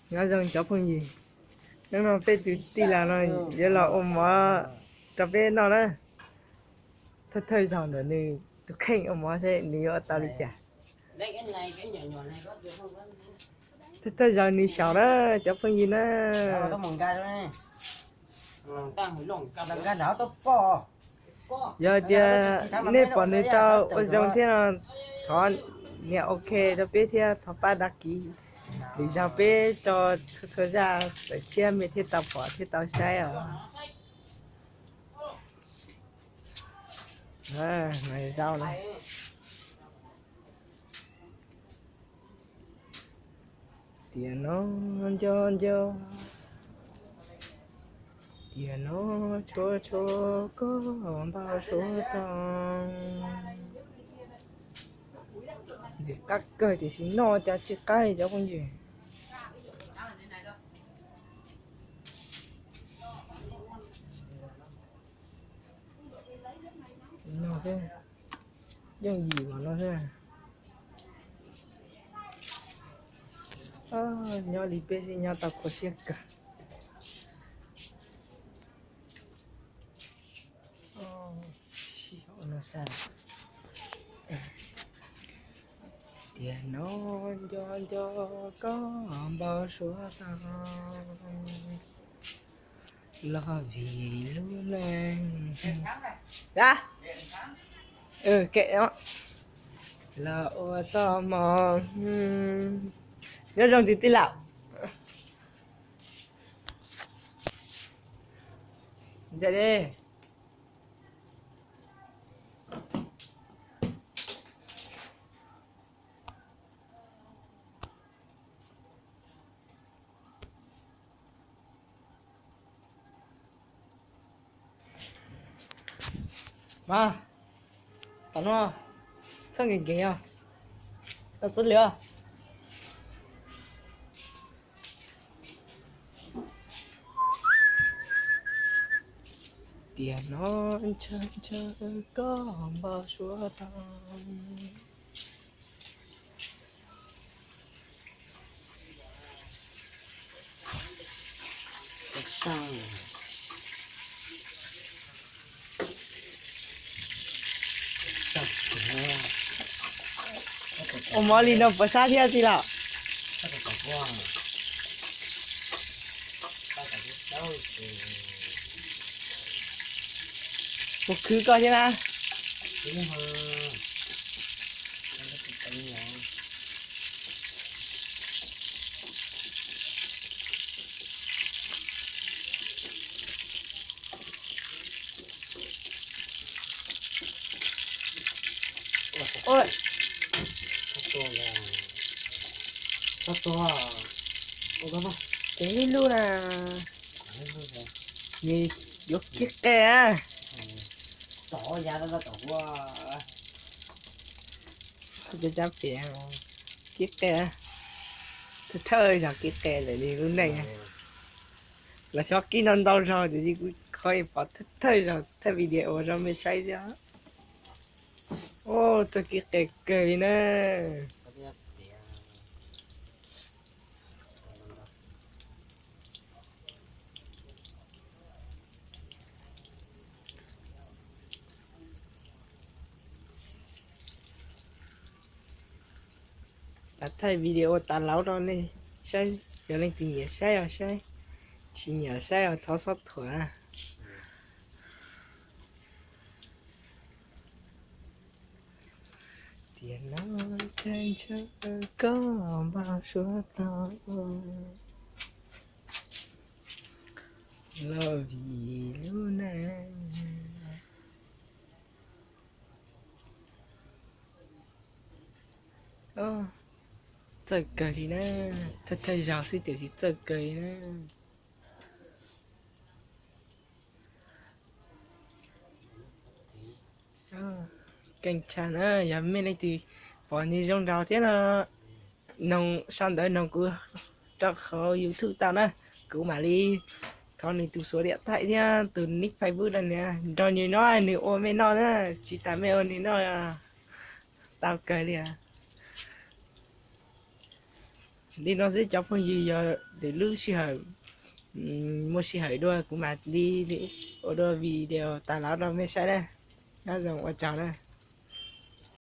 Nyob zoo cov phooj ywg, hnub no peb tus tij laug no yuav los ua mov rau peb noj na. Thawj thawj zaug ntawm nws tus kheej ua mov seb nws yuav ua tau li cas. Thawj thawj zaug nws xyaum na cov phooj ywg na. Yog tias nej pom nws tau ua zoo thiab no, thov nias ok rau peb thiab thov pab đăng ký. Lwm zaug peb tso txhua txhua zaj tawm tshiab mej thiaj tau pom thiab tau saib os. Zaub na. Tiam no nco nco, tiam no tshuav tshuav koj npau suav tau. Ntxim qab kawg tiam sis noj cas tsis qab li cov phooj ywg. No xwb, yooj yim mas no xwb. Nyob li peb xwb nyob tau khuv siab kawg. Tiam no nco nco koj npau suav tau los vim lub neej. Los ua txoj hmoo. Nyob zoo tus tij laug. Mas, tom no, txhob nkees nkees os, tau txoj lwm. Tiam no ntshaw ntshaw koj npau suav tau. Ua mov li no puas sab thiab tij laug? Puas khwv koj thiab na? Ces ib lub na, nws yuav kib qe a. Kib qe, thawj thawj zaug kib qe lawm li lub neej. Los xyov kib ntau ntau zaug tiam sis kuv qhov pom thawj thawj zaug thawj video rau mej saib xwb. Txoj kib qe kawg li na. Thaij video tas lauv rau nej saib, yog leej twg nyiam saib los saib, tsis nyiam saib los thov xob thuam. Tiam no ntshai ntshaw koj npau suav tau los vim lub neej. Txawj kawg li na, thawj thawj zaug xwb tiam sis txawj kawg li na. Keej tshaj na, yog mej leej twg pom nws zoo nraug thiab no, noog sau ntawv noog kuv rau hauv YouTube tau na, kuv mam li thov nws tus số điện thoại thiab tus nick Facebook rau nws, nrog nws noj nws ua mej noj na, tsis tas mej ua nws noj, tau kawg li. Li no xwb cov phooj ywg, yog lwm lub sij hawm muaj sij hawm dua kuv mam li ua dua video tas los rau mej saib na. Nyob zoo, ua tsaug na.